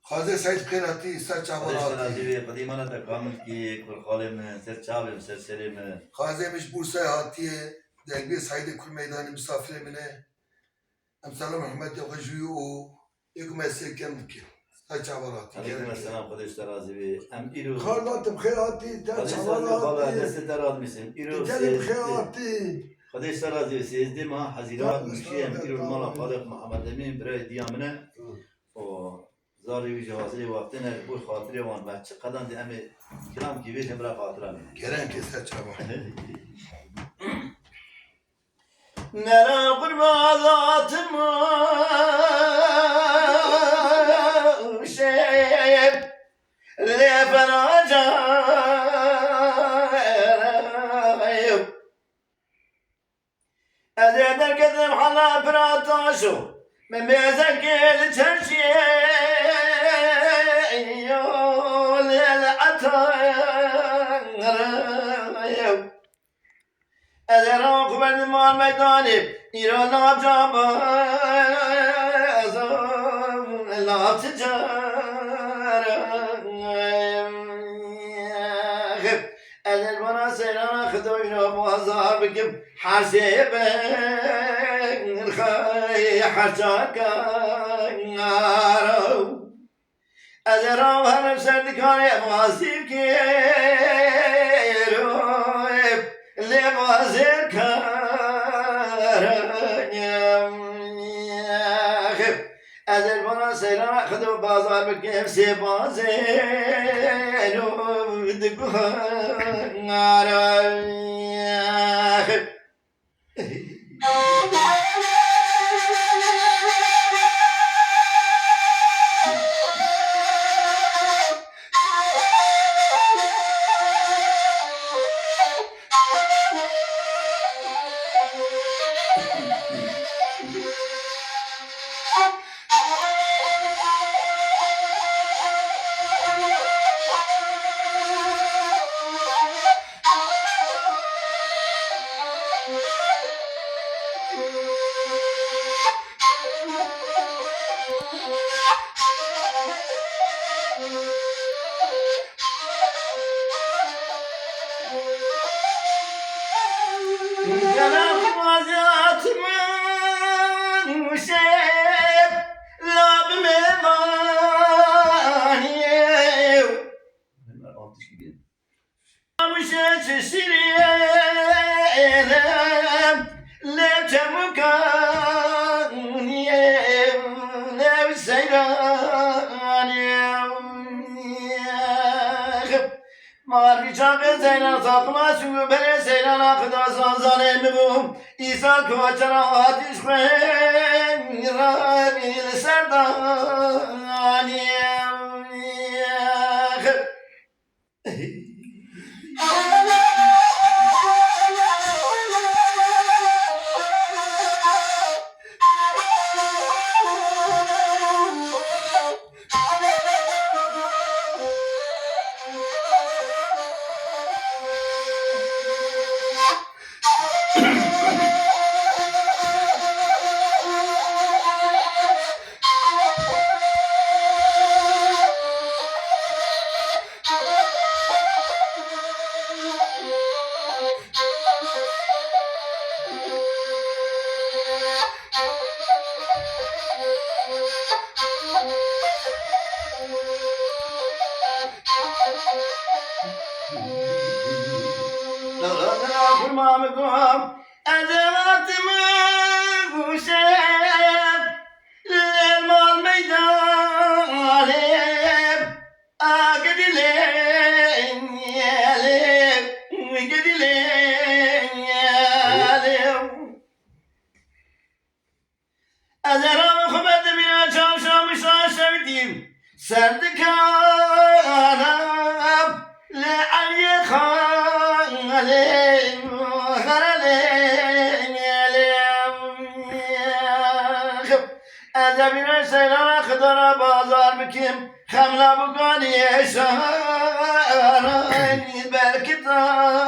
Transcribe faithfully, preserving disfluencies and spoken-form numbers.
Qazê Seîd bi xêr hatî, ser çavan hatî. Xwedê ser razî bê, qedîmana te kamil kî, kurxalê min, ser çavê min, ser serê min. Qazê min ji Bursayê hatiye, dengbê Seîdê Kur Meydanê misafirê min e. Em selam rehmetê xwe ji wî û yê ku me sê kem dike. Ser çavan hatî. Aleykum selam, Xwedê ji te razî bê. Em îro Xalda, tu bi xêr hatî, ser çavan hatî. Destê te radimîsin. Îro gelê bi xêr hatî. Xwedê ji te razî bê. Sêzdê meha Hezîran, Giştî, em îro li mala xalê xwe Mihemed Emîn, birayê diya min e. Û zarê wî jî hazirê wextê ne, ji bo xatirê wan me çi qedan dê em ê kilam kî bêjin bira xatira min. Kerem ke ser çavan. Nera qurban zatim şêb lê feraca Ez ê derketim hala pira taşo, min bêzekê li çerçiyê yo lê li etarê. Ez ê raxu ber di mal meydanê, îro nav caba ez nav ticarê. Ez ê li bana seyrana Xwedê îro bazar bikim, her sê bin xey her çar karo. Ez ê raw herim ser dikanê bazî bikêro, lê bazêr karim. Ez ê li bana seyrana Xwedê bazar bikim, sê bazêr û di guhar. Gela xwazat min şêb la bi mêvanê. Mişe çi şîrîne, lev çemukanî, lev seyranî. Marî çaxê seyran saxma şû, berê seyrana xida zazanê min bû. Îsa koçera hatiş xwe, ranî li ser danî. Kurma min got, ez ê hatim û şêb lê mal meydanê. Agidilê, gidilê. Ez ê ravim xwe berdimîna çavşa mişa şewitî, ser dikana lê Eliyê Xalê, Xerelê. Ez ê bîna seyrana xidara bazar bikim, xemla bukaniyê şaranî berkitanê.